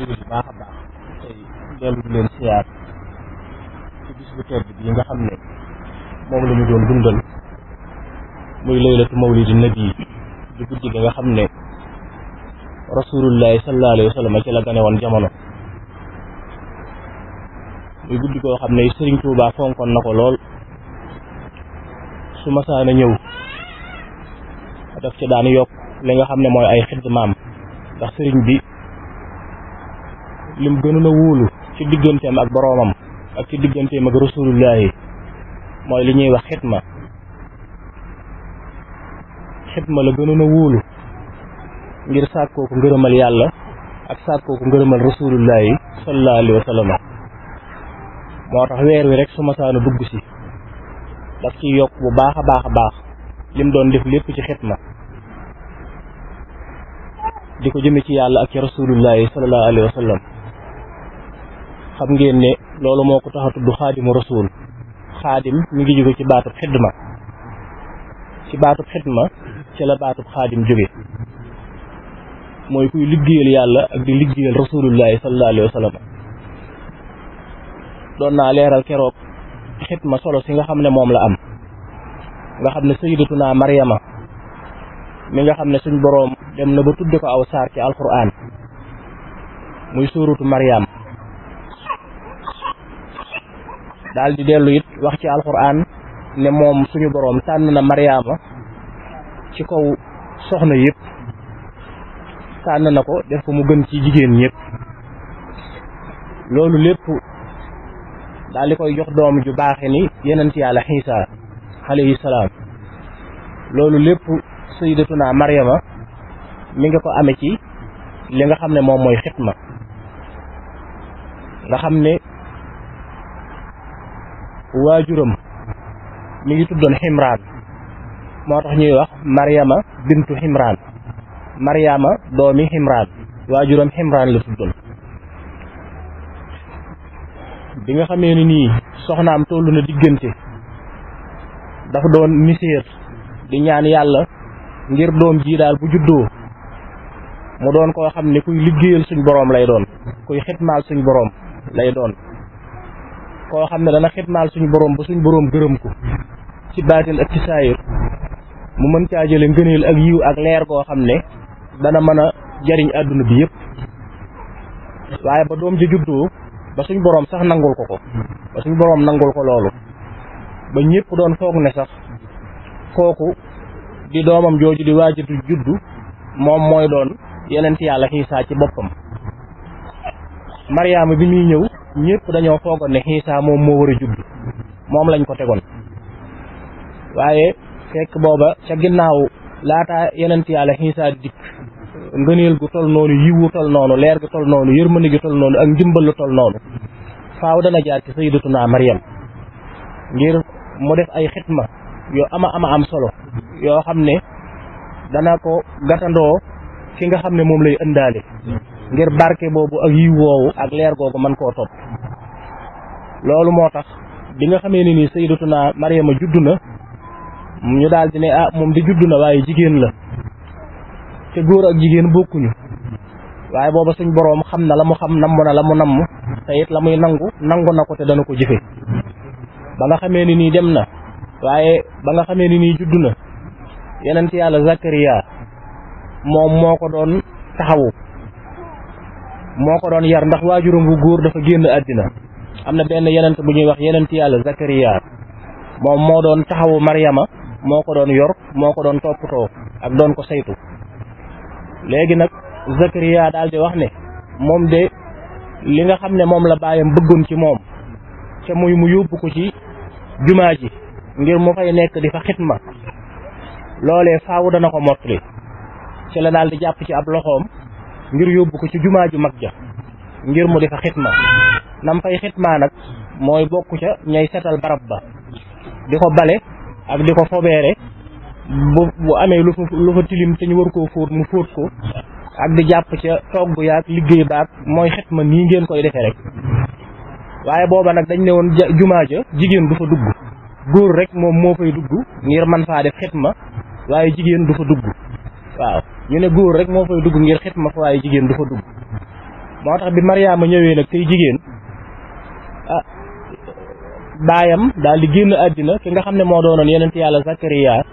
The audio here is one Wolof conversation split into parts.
ndigal yu baax a baax tey dellu di leen siyaar ci bis bu tedd bi nga xam ne moom la ñu doon dundal muy laylatu mawlidi nabi di guddi gi nga xam ne rasulullahi sallallahu alayhi wa sallam ci la gane woon jamono muy guddi koo xam ne Sëriñ Tuubaa fonkoon na ko lool su masaana ñëw daf ci daan yokk li nga xam ne mooy ay xidmaam ndax sëriñ bi lim gënoon a wóolu ci digganteem ak boroomam ak ci digganteem ak rasulullahi mooy li ñuy wax xidma la gënoon a wóolu ngir sàkkoo ko ngërëmal yàlla ak sàkkoo ko ngërëmal rasulullahi sallallahu alayhi wa sallam moo tax weer wi rek su masaana dugg si daf ci yokk bu baax a baax lim doon def lépp ci xidma di ko jëme ci yàlla ak ci rasulullahi sallallahu alayhi wa sallam xam ngeen ne loolu moo ko tax a tudd xaadimu rasul xaadim mi ngi jóge ci baatub xidma ci la baatub xaadim jóge mooy kuy liggéeyal yàlla ak di liggéeyal rasulullahi sallallahu alayhi wa sallam doon naa leeral keroog xidma solo si nga xam ne moom la am nga xam ne sayyidatuna Maryama mi nga xam ne suñ boroom dem na ba tudde ko aw saar ci alquran muy suuratu Maryam daal di dellu it wax ci alquran ne moom suñu boroom tànn na Maryama ci kaw soxna yëpp tànn na ko def ko mu gën ci jigéen ñëpp loolu lépp daal di koy jox doom ju baaxe ni yenent yàlla Iisa alayhi salaam loolu lépp sayyidatuna Maryama mi nga ko amee ci li nga xam ne moom mooy xidma nga xam ne waajuram mi ngi tuddoon Ximraan moo tax ñuy wax Maryama bintu Ximraan Maryama doomi Ximraan waajuram Ximraan la tuddoon bi nga xamee ni nii soxnaam tollu na diggante dafa doon miséer di ñaan yàlla ngir doom ji daal bu juddoo mu doon koo xam ne kuy liggéeyal suñ boroom lay doon kuy xidmaal suñ boroom lay doon koo xam ne dana xidmaal suñ boroom ba suñ boroom gërëm ko ci baatin ak ci saayir mu mën caa jële ngëneel ak yiw ak leer goo xam ne dana mën a jariñ àdduna bi yépp waaye ba doom ji juddoo ba suñ boroom sax nangul ko ba suñ boroom nangul ko loolu ba ñépp doon foog ne sax kooku di doomam jooju di waajatu juddu moom mooy doon yenent yàlla Iisa ci boppam Maryaama bi muy ñëw ñépp dañoo foogoon ne Iisa moom moo war a juddu moom lañ ko tegoon waaye fekk booba ca ginnaaw laata yenent yàlla Iisa dikk ngëneel gu tol noonu yiwu tol noonu leer gu tol noonu yërmande gi tol noonu ak ndimbal lu tol noonu faaw dana jaar ci sayyidatuna Maryam ngir mu def ay xidma yoo ama am solo yoo xam ne dana ko gàttandoo ki nga xam ne moom lay ëndaale ngir barke boobu ak yiw woowu ak leer googu mën koo topp loolu moo tax bi nga xamee ne nii sayyidatuna Maryama juddu na ñu daal di ne moom di juddu na waaye jigéen la te góor ak jigéen bokkuñu waaye booba suñ boroom xam na la mu xam namm na la mu namm te it la muy nangu na ko te dana ko jëfe ba nga xamee ni nii dem na waaye ba nga xamee ni nii juddu na yenent yàlla Zakariya moom moo ko doon taxawu moo ko doon yar ndax waajuram bu góor dafa génn àddina am na benn yenent bu ñuy wax yenent yàlla Zakariya moom moo doon taxawu Maryama moo ko doon yor moo ko doon toppatoo ak doon ko saytu léegi nag Zakariya daal di wax ne moom de li nga xam ne moom la baayam bëggoon ci moom te muy mu yóbbu ko ci jumaa ji ngir mu fay nekk di fa xidma loolee faawu dana ko mottali ci la daal di jàpp ci ab loxoom ngir yóbbu ko ci jumaa ju mag ja ngir mu di fa xidma nam fay xidma nag mooy bokku ca ñay setal barab ba di ko bale ak di ko fobeere bu amee lu fa tilim te ñu war koo fóot mu fóot ko ak di jàpp ca togg yaag liggéey baag mooy xidma nii ngeen koy defee rek waaye booba nag dañ ne woon jumaa ja jigéen du fa dugg góor rek moom moo fay dugg ngir man faa def xidma waaye jigéen du fa dugg waaw ñu ne góor rek moo fay dugg ngir xidma fa waaye jigéen du fa dugg moo tax bi Mariama ñëwee nag tey jigéen baayam daal di génn àddina ki nga xam ne moo doonoon yonent yàlla Zakariya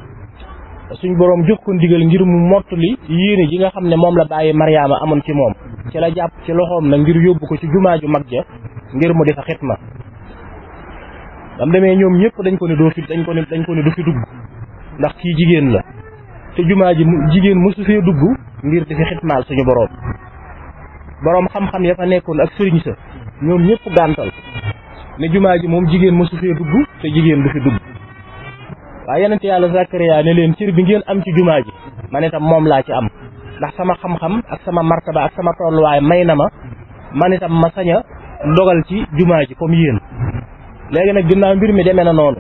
suñ boroom jox ko ndigal ngir mu mottali yéene ji nga xam ne moom la bàyyi Mariama amoon ci moom ci la jàpp ci loxoom nag ngir yóbbu ko ci jumaa ju mag ja ngir mu di fa xitma bam demee ñoom ñëpp dañ ko ne du fi dugg ndax kii jigéen la te jumaa ji jigéen mosu fee dugg ngir di fi xitmaal suñu boroom xam-xam ya fa nekkoon ak sëriñ sa ñoom ñëpp gàntal ne jumaa ji moom jigéen mosu fee dugg te jigéen du fi dugg waaye yonent yàlla Zakariya ne leen cër bi ngeen am ci jumaa ji man itam moom laa ci am ndax sama xam-xam ak sama martaba ak sama tolluwaay may na ma man itam ma sañ a ndogal ci jumaa ji comme yéen léegi nag ginnaaw mbir mi demee na noonu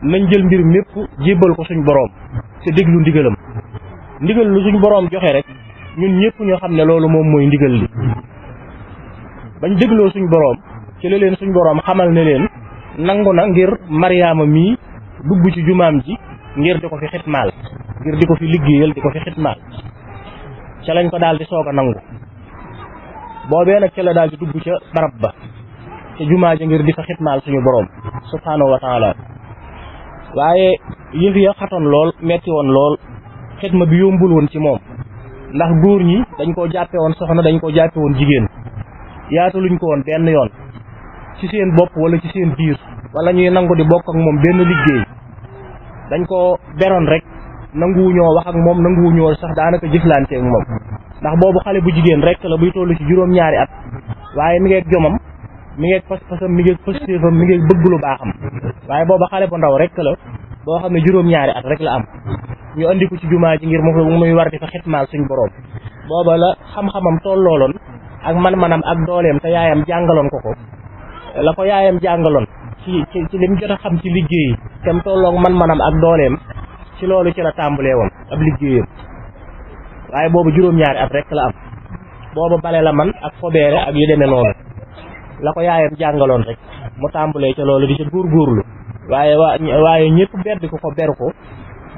nañ jël mbir mépp jébbal ko suñ boroom te déglu ndigalam ndigal lu suñ boroom joxe rek ñun ñëpp ñoo xam ne loolu moom mooy ndigal li bañ dégloo suñ boroom ci la leen suñ boroom xamal ne leen nangu na ngir Mariama mii dugg ci jumaam ji ngir di ko fi xitmaal ngir di ko fi liggéeyal di ko fi xitmaal ca lañ ko daal di soog a nangu boobee nag ca la daal di dugg ca barab ba ca jumaa ja ngir di fa xitmaal suñu boroom subhaanahu wa taala waaye yëf ya xatoon lool metti woon lool xitma bi yombul woon ci moom ndax góor ñi dañ koo jàppe woon soxna dañ koo jàppe woon jigéen yaataluñ ko woon benn yoon ci seen bopp wala ci seen biir wala ñuy nangu di bokk ak moom benn liggéey dañ ko beroon rek nanguwuñoo wax ak moom nanguwuñoo sax daanaka jëflante ak moom ndax boobu xale bu jigéen rek la buy toll ci juróom-ñaari at waaye mi ngeeg jomam mi ngeeg pas-pasam mi ngeeg pëstéefam mi ngeeg bëgg lu baaxam waaye booba xale bu ndaw rek la boo xam ne juróom-ñaari at rek la am ñu andi ko ci jumaa ji ngir muy war di fa xitmaal suñ boroom booba la xam-xamam tollooloon ak man-manam ak dooleem te yaayam jàngaloon ko la ko yaayam jàngaloon ci lim jot a xam ci liggéey tem tolloog man-manam ak dooleem ci loolu ci la tàmbalee woon ab liggéeyam waaye boobu juróom-ñaari at rek la am booba bale la man ak fobeere ak yu demee noonu la ko yaayam jàngaloon rek mu tàmbalee ca loolu di ca góorgóorlu waaye ñëpp beddi ko beru ko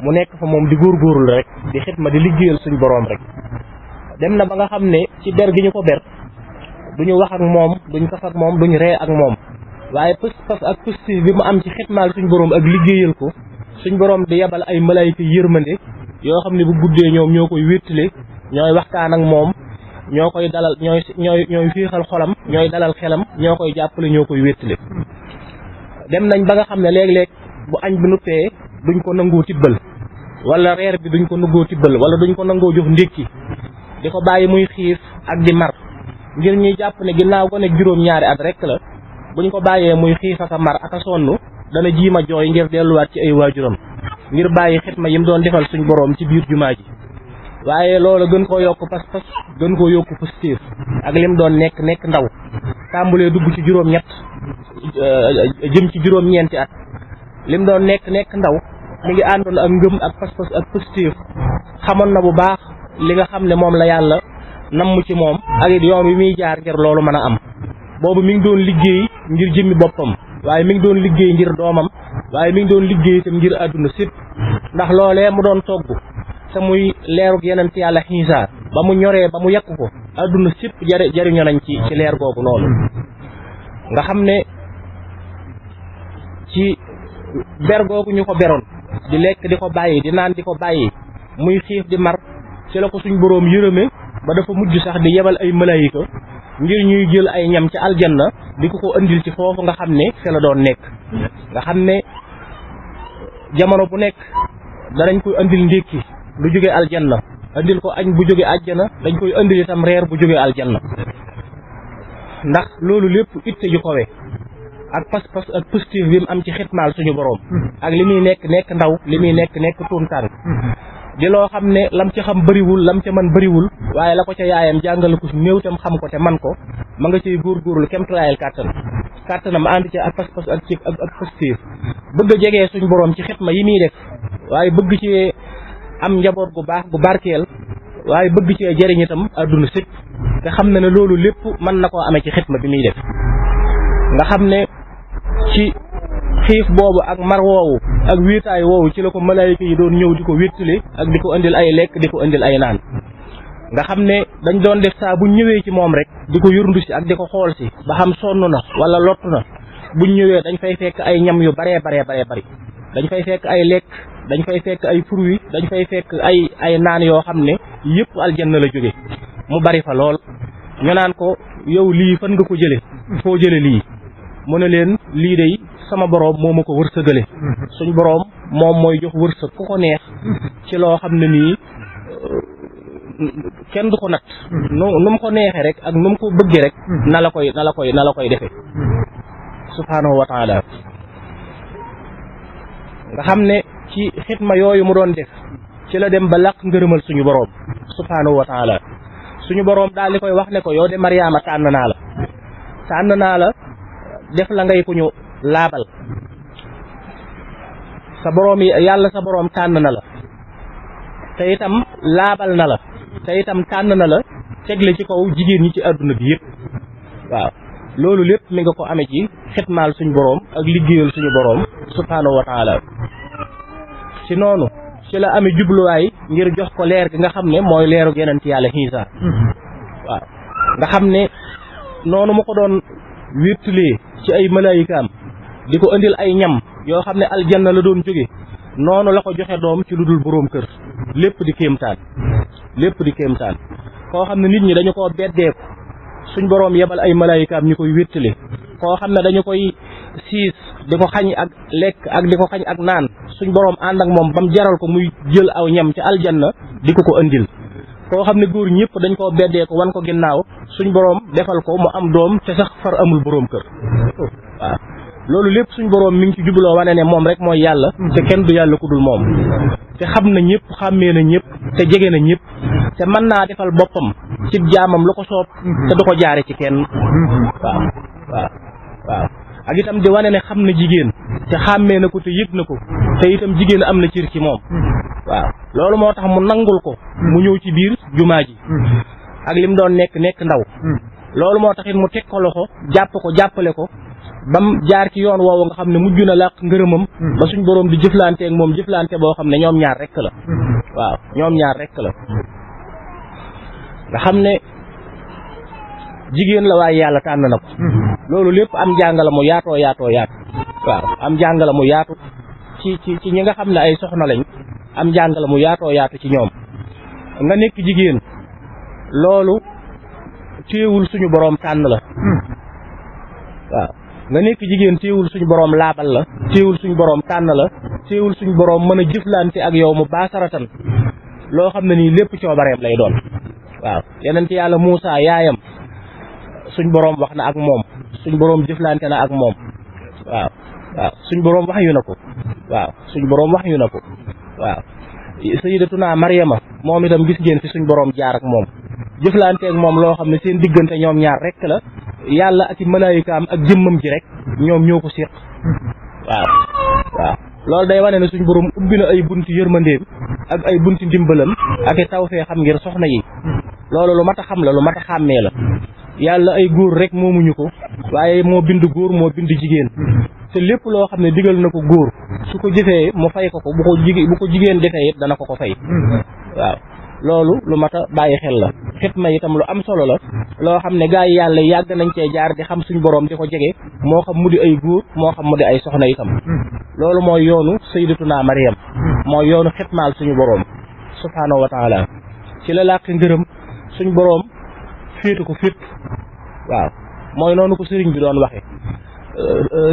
mu nekk fa moom di góorgóorlu rek di xitma di liggéeyal suñ boroom rek dem na ba nga xam ne ci ber gi ñu ko ber duñu wax ak moom duñ kaf ak moom duñ ree ak moom waaye pas ak positif bi mu am ci xitmaal suñ boroom ak liggéeyal ko suñ boroom di yebal ay malaayika yërmande yoo xam ne bu guddee ñoom ñoo koy wéttale ñooy waxtaan ak moom ñoo koy dalal ñooy fiixal xolam ñooy dalal xelam ñoo koy jàppale ñoo koy wéttale dem nañ ba nga xam ne léeg-léeg bu añ bi nuppee duñ ko nangoo tibbal wala reer bi duñ ko nangoo tibbal wala duñ ko nangoo jox ndékki di ko bàyyi muy xiif ak di mar ngir ñuy jàpp ne ginnaaw ko ne juróom-ñaari at rek la buñ ko bàyyee muy xiif ak a mar ak a sonn dana jiima jooy ngir delluwaat ci ay waajuram ngir bàyyi xitma yim doon defal suñ boroom ci biir jumaa ji waaye loolu gën koo yokk pas-pas gën koo yokk positif ak lim doon nekk ndaw tàmbulee dugg ci juróom-ñett jëm ci juróom-ñeenti at lim doon nekk ndaw mi ngi àndoon ak ngëm ak pas-pas ak positif xamoon na bu baax li nga xam ne moom la yàlla namm ci moom ak it yoon wi muy jaar ngir loolu mën a am boobu mi ngi doon liggéey ngir jëmmi boppam waaye mi ngi doon liggéey ngir doomam waaye mi ngi doon liggéey itam ngir àdduna sépp ndax loolee mu doon togg te muy leerug yeneen ci yàlla Iisaa ba mu ñoree ba mu yàq ko àdduna sépp jariñoo nañ ci leer googu noonu nga xam ne ci ber googu ñu ko beroon di lekk di ko bàyyi di naan di ko bàyyi muy xiif di mar ci la ko suñ boroom yërëme ba dafa mujj sax di yebal ay malaayika ngir ñuy jël ay ñam ci aljanna di ko andil ci foofu nga xam ne fi la doon nekk nga xam ne jamono bu nekk danañ koy andil ndékki lu jóge aljanna andil ko añ bu jóge àjjana dañ koy andil itam reer bu jóge aljanna ndax loolu lépp itte ju kowe ak pas-pas ak positif bi mu am ci xitmaal suñu boroom ak li muy nekk ndaw li muy nekk tuuntaan di loo xam ne lam ci xam bëriwul lam ca man bëriwul waaye la ko ca yaayam jàngal ko si néew tam xam ko te man ko ma nga ciy góorgóorlu kemtulaayal kàttanam ànd ci ak pas-pas ak positif bëgg a jegee suñ boroom ci xitma yi muy def waaye bëgg ci am njaboot gu baax gu barkeel waaye bëgg ci jëriñ itam àdduna sëpp te xam na ne loolu lépp mën na koo amee ci xitma bi muy def nga xam ne ci xiif boobu ak mar woowu ak wéetaay woowu ci la ko malaayika yi doon ñëw di ko wéttale ak di ko indil ay lekk di ko indil ay naan nga xam ne dañ doon def saa buñ ñëwee ci moom rek di ko yurndu si ak di ko xool si ba xam sonn na wala lottu na buñ ñëwee dañ fay fekk ay ñam yu baree bari dañ fay fekk ay lekk dañ fay fekk ay fruits dañ fay fekk ay naan yoo xam ne yëpp aljanna la jóge mu bari fa lool ñu naan ko yow lii fan nga ko jële foo jële lii mu ne leen lii de sama boroom moo ma ko wërsëgale suñ boroom moom mooy jox wërsëg ku ko neex ci loo xam ne nii kenn du ko nat nu mu ko neexee rek ak nu mu ko bëggee rek na la koy defee subhaanahu wa taala nga xam ne ci xitma yooyu mu doon def ci la dem ba làq ngërëmal suñu boroom subhaanahu wa taala suñu boroom daal di koy wax ne ko yow de Mariama tànn naa la def la ngay ku ñu laabal sa boroom yi yàlla sa boroom tànn na la te itam laabal na la te itam tànn na la tegle ci kaw jigéen ñi ci àdduna bi yëpp waaw loolu lépp mi nga ko amee ci xitmaal suñu boroom ak liggéeyal suñu boroom subhaanahu wa taala ci noonu ci la amee jubluwaay ngir jox ko leer gi nga xam ne mooy leeru yonent yàlla Iisaa waaw nga xam ne noonu mu ko doon wéttalee ci ay malaayikaam di ko indil ay ñam yoo xam ne aljanna la doon jóge noonu la ko joxe doom ci lu dul boroom kër lépp di kéemtaan koo xam ne nit ñi dañu koo beddeeku suñ boroom yebal ay malaayikaam ñu koy wéttale koo xam ne dañu koy siis di ko xañ ak lekk ak di ko xañ ak naan suñ boroom ànd ak moom bam jaral ko muy jël aw ñam ci aljanna di ko indil koo xam ne góor ñëpp dañ koo beddee ko wan ko ginnaaw suñ boroom defal ko mu am doom te sax far amul boroom kër waaw loolu lépp suñ boroom mi ngi ci jubloo wane ne moom rek mooy yàlla te kenn du yàlla ku dul moom te xam na ñëpp xàmmee na ñëpp te jege na ñëpp te mën naa defal boppam ci jaamam lu ko soob te du ko jaare ci kenn waaw ak itam di wane ne xam na jigéen te xàmmee na ko te yëg na ko te itam jigéen am na cër ci moom waaw loolu moo tax mu nangul ko mu ñëw ci biir jumaa ji ak lim doon nekk ndaw loolu moo tax it mu teg ko loxo jàppale ko bam jaar ci yoon woowu nga xam ne mujj na làq ngërëmam ba suñ boroom di jëflante ak moom jëflante boo xam ne ñoom ñaar rekk la waaw ñoom ñaar rekk la nga xam ne jigéen la waaye yàlla tànn na ko loolu lépp am jàngala mu yaatu waaw am jàngala mu yaatu ci ñi nga xam ne ay soxna lañ am jàngala mu yaatu ci ñoom nga nekk jigéen loolu téewul suñu boroom tànn la waaw nga nekk jigéen téewul suñu boroom laabal la téewul suñu boroom tànn la téewul suñu boroom mën a jëflante ak yow mu baasaratan loo xam ne nii lépp coobareem lay doon waaw yonent yàlla Muusaa yaayam suñ boroom wax na ak moom suñ boroom jëflante na ak moom waaw suñ boroom wax yu na ko waaw sayyidatuna Maryama moom itam gis ngeen fi suñ boroom jaar ak moom jëflante ak moom loo xam ne seen diggante ñoom ñaar rekk la yàlla ak i malaayikaam ak jëmmam ji rek ñoom ñoo ko séq waaw loolu day wane ne suñ boroom ubbi na ay bunti yërmandeem ak ay bunti ndimbalam ak i tawfee xam ngir soxna yi loolu lu mat a xam la lu mat a xàmmee la yàlla ay góor rek moomuñu ko waaye moo bind góor moo bind jigéen te lépp loo xam ne digal na ko góor su ko jëfee mu fay ko bu ko jigéen defee it dana ko fay waaw loolu lu mat a bàyyi xel la xitma itam lu am solo la loo xam ne gaa yi yàlla yàgg nañ cee jaar di xam suñ boroom di ko jege moo xam mu di ay góor moo xam mu di ay soxna itam loolu mooy yoonu sayyidatuna Maryam mooy yoonu xitmaal suñu boroom subhaanahu wa taala ci la làq ngërëm suñ boroom féetu ko fépp waaw mooy noonu ko sëriñ bi doon waxe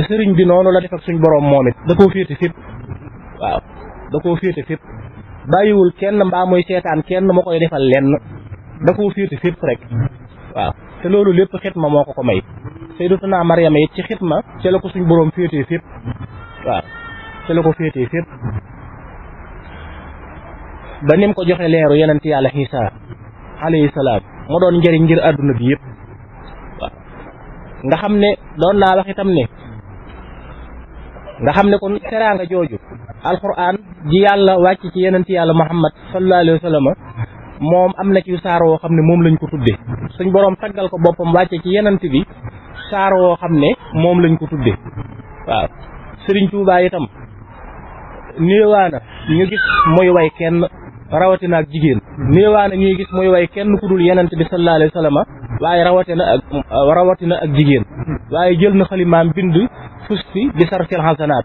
sëriñ bi noonu la def ak suñ boroom moom it da koo féete fépp waaw da koo féete fépp bàyyiwul kenn mbaa muy seetaan kenn ma koy defal lenn da koo féete fépp rek waaw te loolu lépp xitma moo ko may sayyidatuna Maryama it ci xitma ci la ko suñ boroom féetee fépp waaw ci la ko féetee fépp ba nim ko joxe leeru yonent yàlla Iisaa alayhi salaam mu doon njëriñ ngir àdduna bi yëpp waaw nga xam ne doon naa wax itam ne nga xam ne kon teraanga jooju alquran ji yàlla wàcc ci yonent yàlla Muhammad sallallahu alayhi wa sallam moom am na ci saar woo xam ne moom lañ ko tudde suñ boroom taggal ko boppam wàcce ci yonent bi saar woo xam ne moom lañ ko tudde waaw Sëriñ Tuubaa itam néewaana ñu gis muy way kenn rawatina ak jigéen néewaana ñuy gis muy way kenn ku dul yenente bi sallallahu alayhi wa sallam waaye rawatina ak jigéen waaye jël na xalimaam bind fusti bi sarfil xasanaat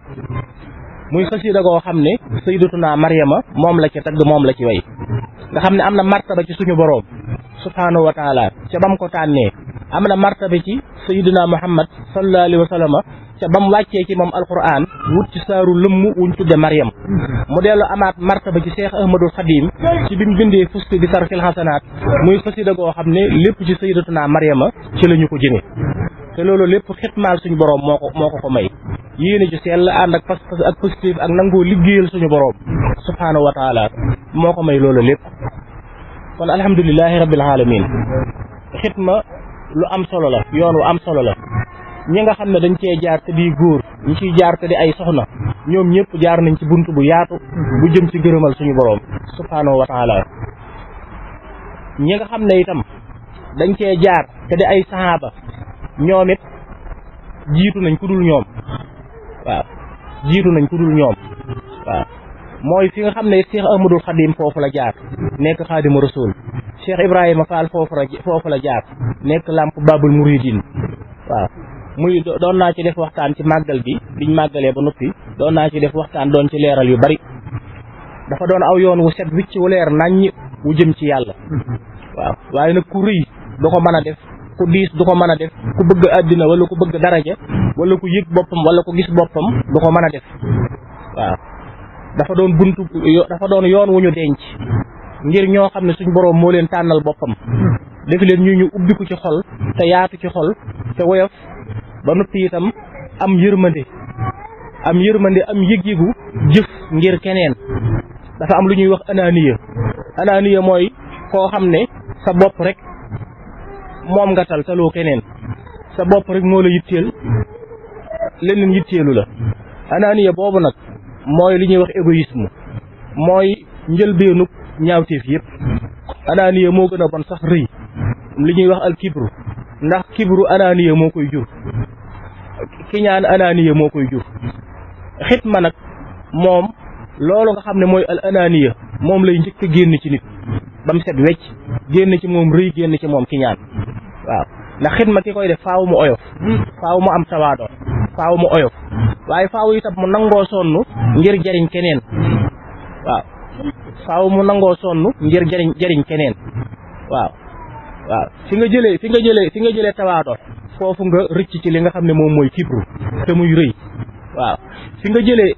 muy xasida goo xam ne sayyidatuna Maryama moom la ci tagg moom la ci way nga xam ne am na martaba ci suñu boroom subhaanahu wa taala ca bam ko tànnee am na martaba ci sayyidina Muhammad sallallahu alayhi wa sallam ca bam wàccee ci moom alquran wut ci saaru lëmm wuñ tudde Maryam mu dellu amaat martaba ci Cheikh Ahmadul Khadim ci bi mu bindee fusti bi sarfil xasanaat muy xasida goo xam ne lépp ci sayyidatuna Maryama ci la ñu ko jëme te loolu lépp xitmaal suñu boroom moo ko may yéene ci sell ànd ak pas-pas ak positif ak nangoo liggéeyal suñu boroom subhaanahu wa taala moo ko may loolu lépp kon alhamdulilahi rabbil alamin xitma lu am solo la yoon wu am solo la ñi nga xam ne dañ cee jaar te di góor ñi ciy jaar te di ay soxna ñoom ñëpp jaar nañ ci bunt bu yaatu bu jëm ci gërëmal suñu boroom subhaanahu wa taala ñi nga xam ne itam dañ cee jaar te di ay sahaaba ñoom it jiitu nañ ku dul ñoom waaw jiitu nañ ku dul ñoom waaw mooy fi nga xam ne Cheikh Ahmadul Khadim foofu la jaar nekk Xaadimu Rasuul Cheikh Ibrahima Fall foofu la jaar nekk Lamp Babul Muridin waaw muy doon naa ci def waxtaan ci màggal bi biñ màggalee ba noppi doon naa ci def waxtaan doon ci leeral yu bari dafa doon aw yoon wu set wicc wu leer naññ wu jëm ci yàlla waaw waaye nag ku rëy du ko mën a def ku diis du ko mën a def ku bëgg àddina wala ku bëgg daraja wala ku yëg boppam wala ku gis boppam du ko mën a def waaw dafa doon yoon wu ñu denc ngir ñoo xam ne suñ boroom moo leen tànnal boppam def leen ñu ubbiku ci xol te yaatu ci xol te woyof ba noppi itam am yërmande am yëg-yëgu jëf ngir keneen dafa am lu ñuy wax ananiya mooy koo xam ne sa bopp rek moom nga taloo keneen sa bopp rek moo la yitteel leneen yitteelu la ananiya boobu nag mooy li ñuy wax égoïsme mooy njëlbeenug ñaawteef yëpp ananiya moo gën a bon sax rëy li ñuy wax al kibru ndax kibru ananiya moo koy jur kiñaan ananiya moo koy jur xitma nag moom loolu nga xam ne mooy al ananiya moom lay njëkk a génn ci nit ba mu set wecc génn ci moom rëy génn ci moom kiñaan waaw ndax xitma ki koy def faaw mu oyof faaw mu am tawaado faaw mu oyof waaye faaw itam mu nangoo sonn ngir jariñ keneen waaw faaw mu nangoo sonn ngir jariñ keneen waaw fi nga jëlee tawaado foofu nga rëcc ci li nga xam ne moom mooy kibru te muy rëy waaw fi nga jëlee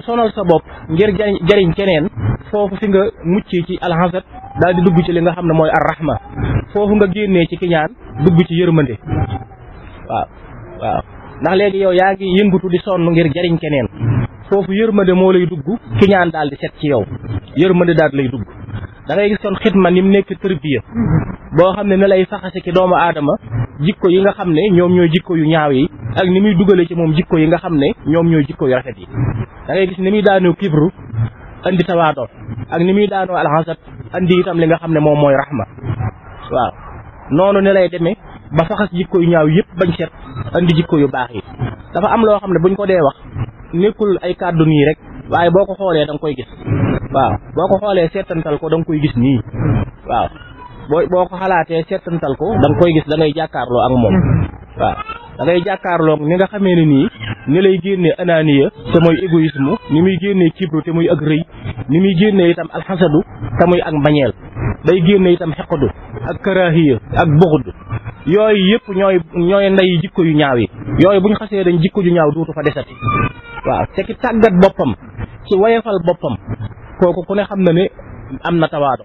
sonal sa bopp ngir jariñ keneen foofu fi nga muccee ci alxasad daal di dugg ci li nga xam ne mooy arrahma foofu nga génnee ci kiñaan dugg ci yërmande waaw ndax léegi yow yaa ngi yëngutu di sonn ngir jariñ keneen foofu yërmande moo lay dugg kiñaan daal di set ci yow yërmande daal lay dugg da ngay gis kon xitma ni mu nekk tërbiya boo xam ne ne lay faxase ci doomu aadama jikko yi nga xam ne ñoom ñooy jikko yu ñaaw yi ak ni muy dugale ci moom jikko yi nga xam ne ñoom ñooy jikko yu rafet yi da ngay gis ni muy daanoo kibru andi tawaado ak ni muy daanoo alxasad andi itam li nga xam ne moom mooy rahma waaw noonu ne lay demee ba faxas jikko yu ñaaw yëpp bañ set andi jikko yu baax yi dafa am loo xam ne buñ ko dee wax nekkul ay kàddu nii rek waaye boo ko xoolee da nga koy gis waaw boo ko xoolee seetantal ko da nga koy gis nii waaw boo ko xalaatee seetantal ko da nga koy gis da ngay jàkkaarloo ak moom waaw da ngay jàkkaarloo ni nga xamee ne nii ni lay génnee ananiya te mooy égoïsme ni muy génnee kibru te muy ak rëy ni muy génnee itam alxasadu te muy ak mbañeel day génne itam xeqadu ak karahiya ak buxd yooyu yëpp ñooy ndey jikko yu ñaaw yi yooyu bu ñu xasee dañ jikko ju ñaaw duutu fa desati waaw te ki tàggat boppam ci wayefal boppam kooku ku ne xam na ne am na tawaado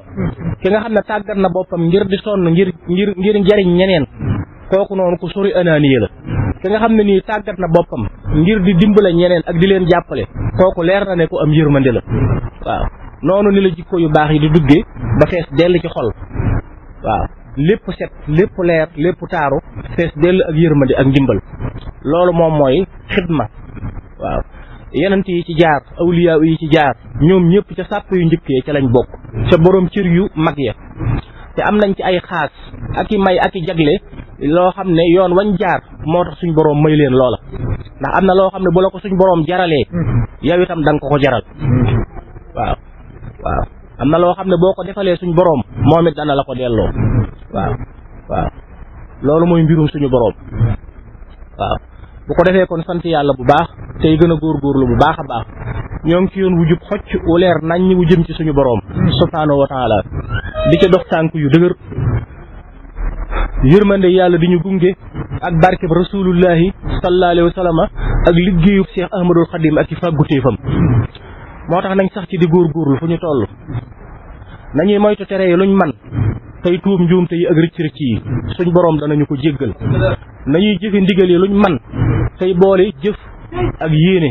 ki nga xam ne tàggat na boppam ngir di sonn ngir njariñ ñeneen kooku noonu ku sori ananiya la ki nga xam ne nii tàggat na boppam ngir di dimbale ñeneen ak di leen jàppale kooku leer na ne ku am yërmande la waaw noonu ni la jikko yu baax yi di duggee ba fees dell ci xol waaw lépp set lépp leer lépp taaru fees dell ak yërmande ak ndimbal loolu moom mooy xidma waaw yenent yi ci jaar awliya yi ci jaar ñoom ñëpp ca sàpp yu njëkkee ca lañ bokk ca borom cër yu mag ya te am nañ ci ay xaas ak i may ak i jagle loo xam ne yoon wañ jaar moo tax suñ boroom may leen loola ndax am na loo xam ne bu la ko suñ boroom jaralee yow itam da nga ko jaral waaw am na loo xam ne boo ko defalee suñu borom moom it dana la ko delloo waaw waaw loolu mooy mbirum suñu borom waaw bu ko defee kon sant yàlla bu baax tey gën a góorgóorlu bu baax a baax ñoo ngi ci yoon wu jub xocc wu leer nañ wu jëm ci suñu borom subhaanahu wa taala di ca dox tànk yu dëgër yërmande yàlla di ñu gunge ak barkeb rasulullahi sallallahu alayhi wa sallam ak liggéeyub Cheikh Ahmadul Xadim ak i fàgguteefam moo tax nañ sax ci di góorgóorlu fu ñu toll nañuy moytu tere yi luñ man tey tuub njuumte yi ak rëcc-rëcc yi suñ borom danañu ko jéggal nañuy jëfe ndigal yi luñ man tey boole jëf ak yéene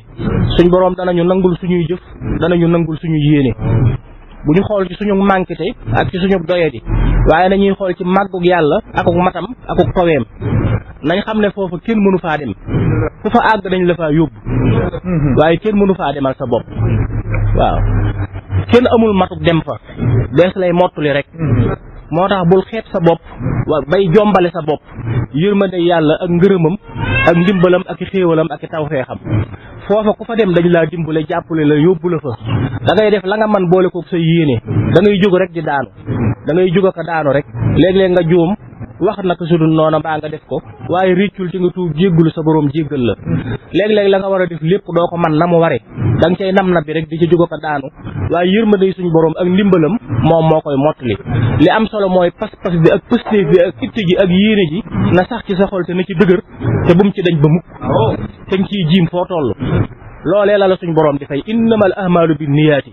suñ borom danañu nangul suñuy jëf danañu nangul suñu yéene bu ñu xool ci suñu mànkite ak ci suñu doyadi waaye nañuy xool ci màggug yàlla akuk matam akuk toweem nañ xam ne foofu kenn mënu faa dem ku fa àgg dañ la faa yóbbu waaye kenn mënu faa demal sa bopp waaw kenn amul matuk dem fa dees lay mottuli rek moo tax bul xeeb sa bopp bay jombale sa bopp yërmande yàlla ak ngërëmam ak ndimbalam ak i xéewalam ak i tawfeexam foofa ku fa dem dañ laa dimbale jàppale la yóbbu la fa da ngay def la nga man boole koog sa yéene da ngay jóg rek di daanu da ngay jóg ak a daanu rek léeg-léeg nga juum wax naka su dul noona mbaa nga def ko waaye réccul ci nga tuub jéggulu sa borom jéggal la léeg-léeg la nga war a def lépp doo ko man na mu ware da nga cay nam na bi rek di ci jóg ak a daanu waaye yërmande suñ borom ak ndimbalam moom moo koy mottali li am solo mooy pas-pas bi ak pëstéef bi ak itte ji ak yéene ji na sax ci sa xol te na ci dëgër te bu mu ci dañ ba mukk te nga ciy jiim foo toll loolee la suñ borom di fay innamal ahmaalu bin niyaati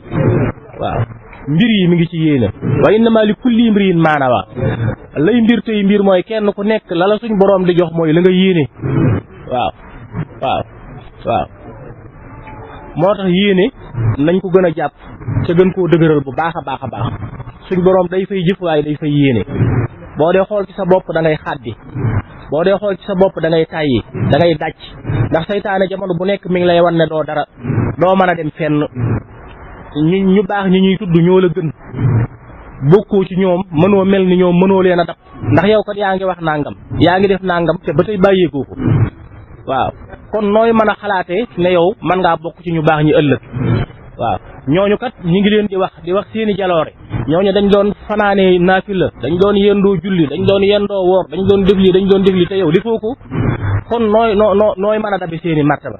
waaw mbir yi mi ngi ci yéene wa innama li kulli imriin maa nawaa lay mbir tey mbir mooy kenn ku nekk la suñ borom di jox mooy la nga yéene waaw waaw waaw moo tax yéene nañ ko gën a jàpp te gën koo dëgëral bu baax a baax a baax suñ borom day fay jëf waaye day fay yéene boo dee xool ci sa bopp da ngay xàddi boo dee xool ci sa bopp da ngay tàyyi da ngay dàcc ndax saytaane jamono bu nekk mi ngi lay wan ne doo dara doo mën a dem fenn ñu baax ñi ñuy tudd ñoo la gën bokkoo ci ñoom mënoo mel ni ñoom mënoo leen a dab ndax yow kat yaa ngi wax nangam yaa ngi def nangam te ba tey bàyyeekoo ko waaw kon nooy mën a xalaatee ne yow mën ngaa bokk ci ñu baax ñi ëllëg waaw ñooñu kat ñi ngi leen di wax seeni jaloore ñooñu dañ doon fanaane naafila dañ doon yendoo julli dañ doon yendoo woor dañ doon def li te yow li foo ko kon nooy mën a dabi seeni martaba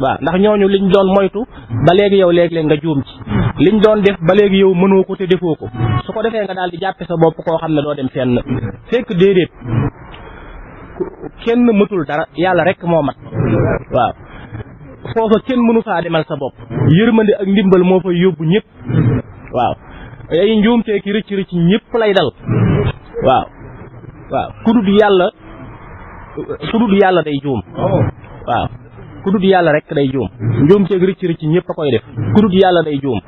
waaw ndax ñooñu liñ doon moytu ba léegi yow léeg-léeg nga juum ci liñ doon def ba léegi yow mënoo ko te defoo ko su ko defee nga daal di jàppe sa bopp koo xam ne doo dem fenn fekk déedéet kenn mëtul dara yàlla rek moo mat waaw foofa kenn mënu faa demal sa bopp yërmande ak ndimbal moo fay yóbbu ñëpp waaw ay njuumtee ki rëcc ñëpp lay dal waaw ku dul yàlla day juum waaw ku dul yàlla rek day juum njuumteeg rëcc ñëpp a koy def ku dul yàlla day juum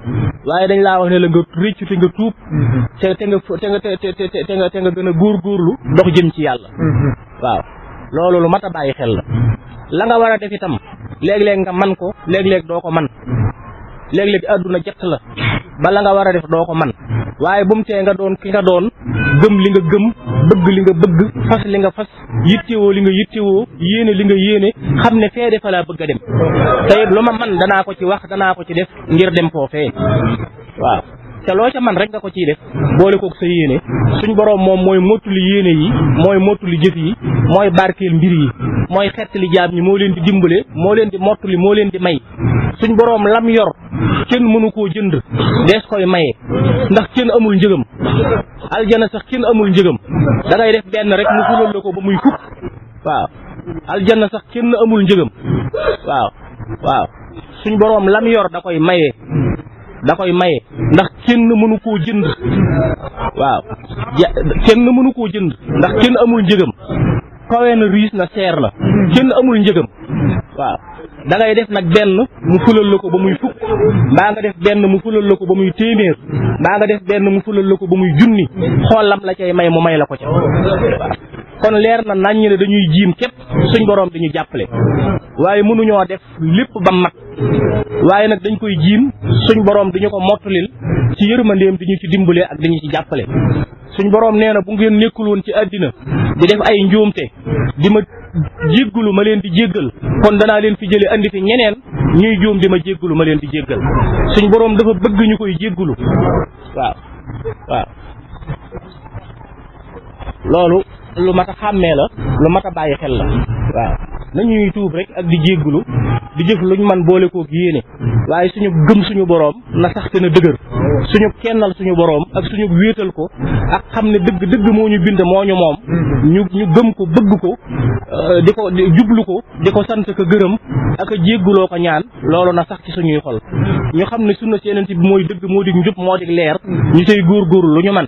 waaye dañ laa wax ne la nga rëcc te nga tuub te nga gën a góorgóorlu dox jëm ci yàlla waaw loolu lu mat a bàyyi xel la nga war a def itam léeg-léeg nga man ko léeg-léeg doo ko man léeg-léeg àdduna jett la ba la nga war a def doo ko man waaye bu mu tee nga doon ki nga doon gëm li nga gëm bëgg li nga bëgg fas li nga fas yittewoo li nga yittewoo yéene li nga yéene xam ne fee defa laa bëgg a dem te it lu ma man danaa ko ci wax danaa ko ci def ngir dem foofee waaw te loo ca man rek nga ko ciy def boole kook sa yéene suñ borom moom mooy mottuli yéene yi mooy mottuli jëf yi mooy barkeel mbir yi mooy xettali jaam ñi moo leen di dimbale moo leen di mottuli moo leen di may suñ borom lam yor kenn mënu koo jënd dees koy maye ndax kenn amul njëgam aljana sax kenn amul njëgam da ngay def benn rek mu fulal la ko ba muy fukk waaw aljana sax kenn amul njëgam waaw suñ borom lam yor da koy maye ndax kenn mënu koo jënd waaw kenn mënu koo jënd ndax kenn amul njëgam kawe na riis na seer na kenn amul njëgam waaw da ngay def nag benn mu fulal la ko ba muy fukk mbaa nga def benn mu fulal la ko ba muy téeméer mbaa nga def benn mu fulal la ko ba muy junni xoolam la cay may mu may la ko ca kon leer na nañ ne dañuy jiim képp suñ borom di ñu jàppale waaye mënuñoo def lépp ba mat waaye nag dañ koy jiim suñ borom di ñu ko mottulil ci yërmandeem di ñu ci dimbale ak di ñu ci jàppale suñ borom nee na bu ngeen nekkul woon ci àddina di def ay njuumte di ma jéggalu ma leen di jéggal kon danaa leen fi jële andi fi ñeneen ñuy juum di ma jéggalu ma leen di jéggal suñ borom dafa bëgg ñu koy jéggalu waaw waaw loolu lu mat a xàmmee la lu mat a bàyyi xel la waaw nañuy tuub rek ak di jéggulu di jëf luñ man boole koog yéene waaye suñu gëm suñu boroom na sax te na dëgër suñu kennal suñu boroom ak suñu wéetal ko ak xam ne dëgg moo ñu bind moo ñu moom ñu gëm ko bëgg ko di ko jublu ko di ko sant ko gërëm ak a jégguloo ko ñaan loolu na sax ci suñuy xol ñu xam ne sunna si Yonent bi mooy dëgg moo di njub moo di leer ñu tey góorgóorlu lu ñu man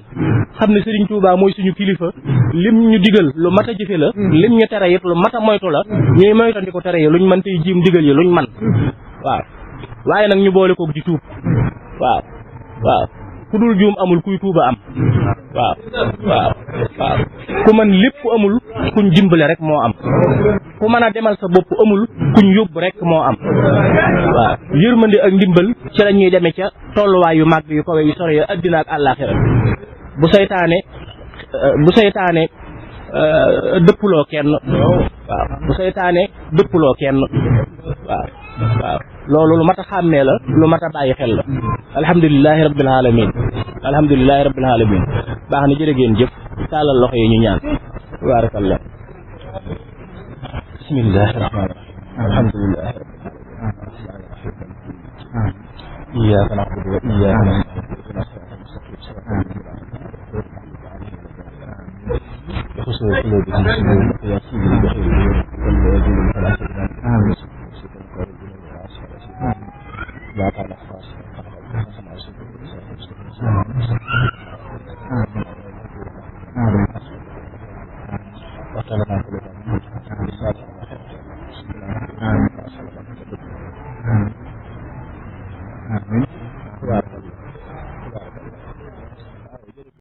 xam ne Sëriñ Tuubaa mooy suñu kilifa lim ñu digal lu mat a jëfe la lim ñu tere it lu mat a moytu la ñuy moytandi ko tere yi luñ mën tey jiim digal yi luñ man waaw waaye nag ñu boole koog di tuub waaw waaw ku dul juum amul kuy tuuba am waaw waaw waaw ku mën lépp amul kuñ dimbale rek moo am ku mën a demal sa bopp amul kuñ yóbbu rek moo am waaw yërmande ak ndimbal ci la ñuy demee ca tolluwaay yu màgg yu kawe yu sore yu addina ak àllaaxira bu saytaane dëppuloo kenn waaw bu saytaane dëppuloo kenn waaw waaw loolu lu mat a xàmmee la lu mat a bàyyi xel la alhamdulilahi rabbil alamin alhamdulilahi rabbil alamin baax na jërë ngeen jëf tàllal loxo yi ñu ñaan baarakallah bismillahi rahmaani rahim alhamdulilahi iyyaka na'budu wa iyyaka nasta'in